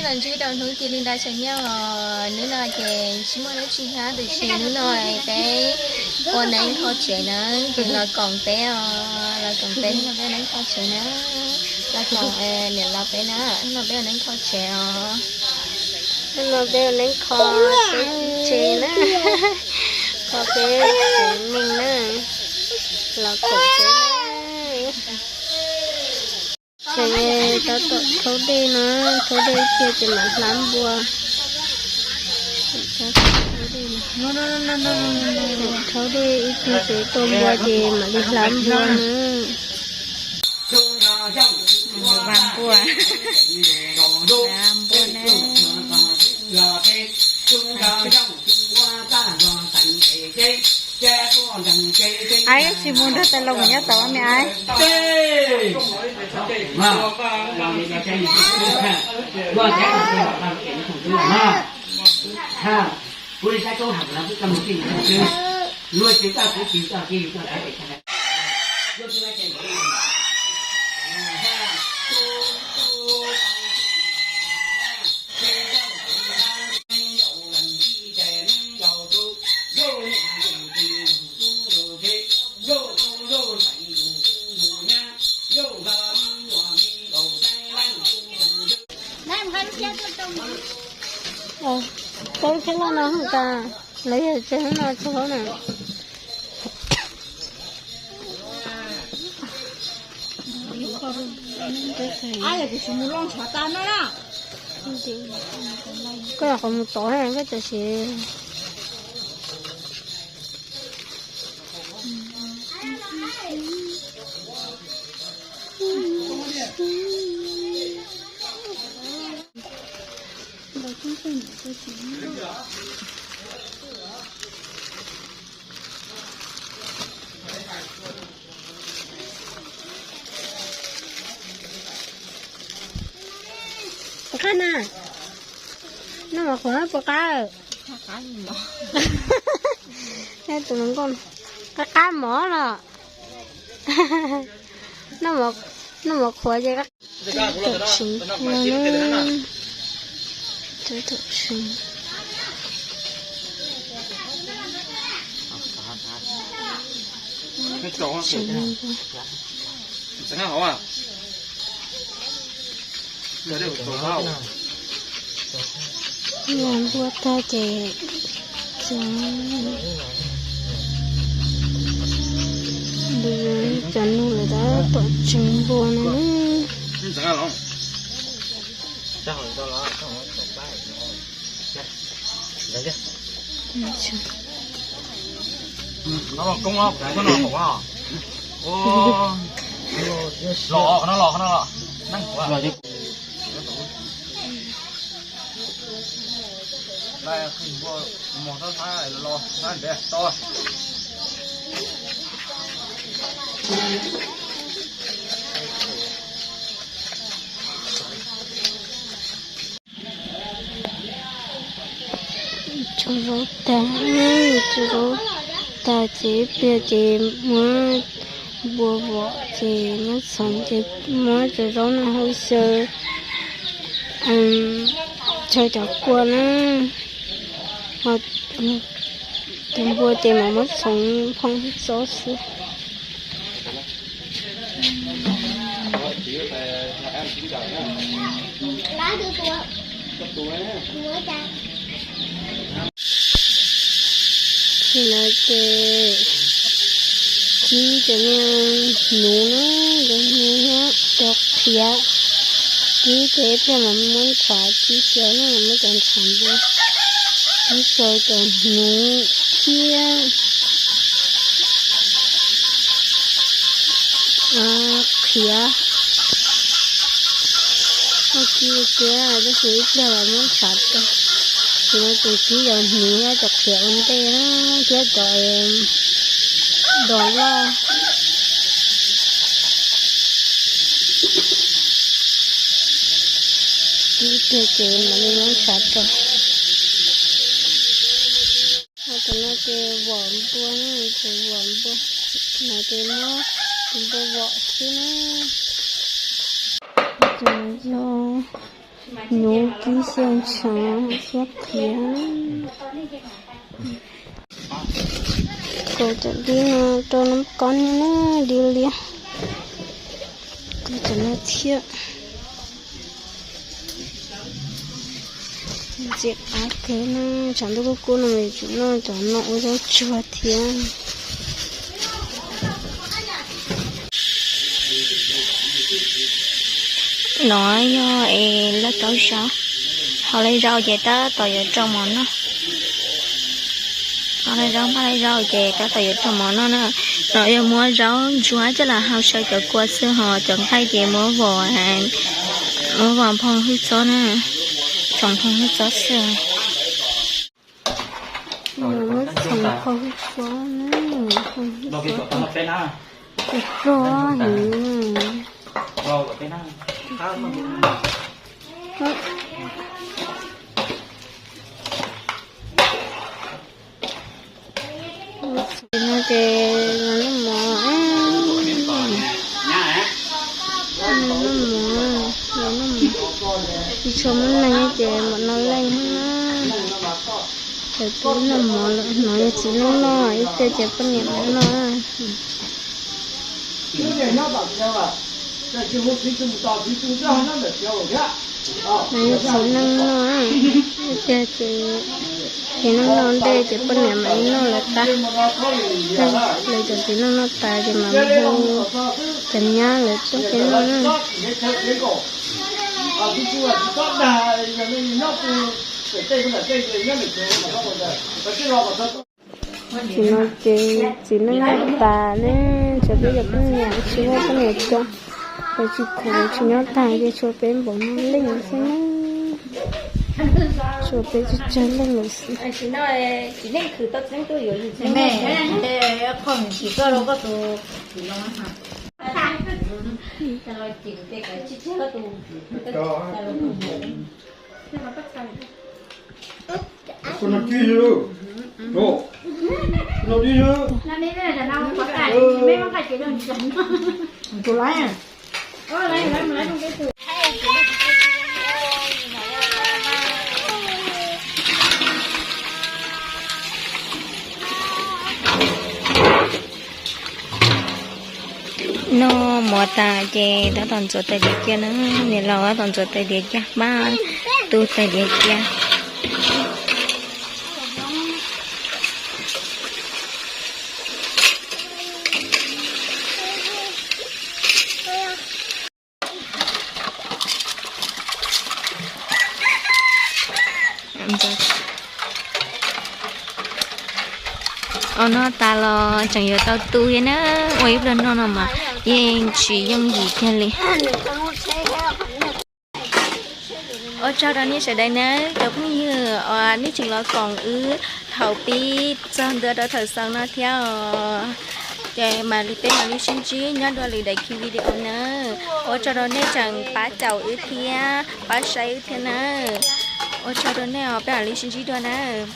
Ntsib rau hnub cia li nra tshais nyob os. Hnub no ces tsis muaj dab tsi hab, tiam sis hnub no peb ua neeb kho tsev na, ces los koom peb os, los koom peb hnub no peb ua neeb kho tsev na. Los koom niam laus peb na, hnub no peb ua neeb kho tsev os. Hnub no peb ua neeb kho tsev na, kho peb tsev neeg na, los koom peb na. Ces tab tom khaub dej no, khaub dej ib pliag ces mam hlab npua. Khaub dej ib pliag ces tua npua ces mam li hlab npua na. Hlab npua, hlab npua na. Aib, tsis mus nrog tais laus mus nyob tod me aib. Peb lub thiab loj no hwj tas, lawv yog tseg lub no tseg lub na. Koj yog qhov mus tod koj tam sim. Puas qab na? Noj mov qhuav puas qab? Tus hluas nkauj qab qab mov los. Noj mov qhuav ces qab. Tsev npua na, tsev npua. Los npua tag ces cov nug lawv tab tom tsev npua no. Tso zaub tag, tso zaub tag ces ib pliag ces muab npua vom ces muab txhoov ces muab cov zaub no hau xyaw, xyaw cov kua na. Tus npua ces mam muab txhoov phoo txob xwb. Ces no ces kib cov niag hnuv na, cov hnuv thiab cov qhiav. Kib ces ib pliag mas muab ntshav kib xyaw na, muab cov ntshav npua, muab xyaw cov hnuv thiab qhiav. Muab kib thiab, tab sis ib pliag los muab ntshav rau. Ces no ces kib cov hnuv thiab cov qhiav ua ntej na, thiab cov dos loj. Kib tiag ces mam li muab ntshav rau. Ho tam no ces vom npua na, ces vom npua, no ces muab tus npua vom xwb na. Ces yog Nyuv kib xyaw ntshav xyab qhiav. Kaus cov dib no rau nab kob niaj na, dib liab. Kaus cov no thiab. Ntxim qab kawg na, tshav ntuj kub kub no tseem noj cov no ua zaub tsuag thiab. No yog es lawv kaub zaub, hau lawv zaub ces tab tom yuav rau mov noj. Hau lawv zaub, npaj lawv zaub ces tab tom yuav rau mov noj na. No yog muab zaub ntsuab coj los hau saw cov kua xwb, ho cov nqaij ces muab vom, muab vom phoo hwj txob na, tsoom phoo hwj txob xwb. Muab tsoom phoo hwj txob na, phoo hwj txob, rog heev. No ces los noj mov, noj mov, los noj mov. Tsis tshua muaj neeg ces mam noj leej na. Lawv twb noj mov lawm, no yog txiv neej noj, ib pliag ces poj niam mam noj. No yog txiv neej noj, ib pliag ces txiv neej noj ntej ces poj niam mam li noj lawv tag. Lawv cov txiv neej noj tas ces mam hu cov nyab lawv tuaj peb noj na. Txiv no ces txiv neej noj tas ne, tshuav peb cov poj niam tsis muaj poj niam coob, lawv tsis khoom tsis nyob tag ces tshuav peb npaum no leej xwb na. Tshuav peb tsawg tsawg leej lawm xwb. Noj mov tas ces tab tom ntxuav tais diav cia na, niam laus tab tom ntxuav tais diav cia, pab tu tais diav cia. Ua noj tas los tseem yuav tau tu thiab na, ua ib pliag noj no mas yeej tsis yooj yim kiag li. Ua tsaug rau nej sawv daws nawb cov phooj ywg uas nej tseem los koom wb thaum pib txog ntua rau thaum xaus no thiab os. Ces mam li peb mam li sib ntsib nyob dua lwm daim video nawb. Ua tsaug rau nej tseem pab caum wb thiab pab saib wb thiab nawb. Ua tsaug rau nej os, peb mam li sib ntsib dua nawb.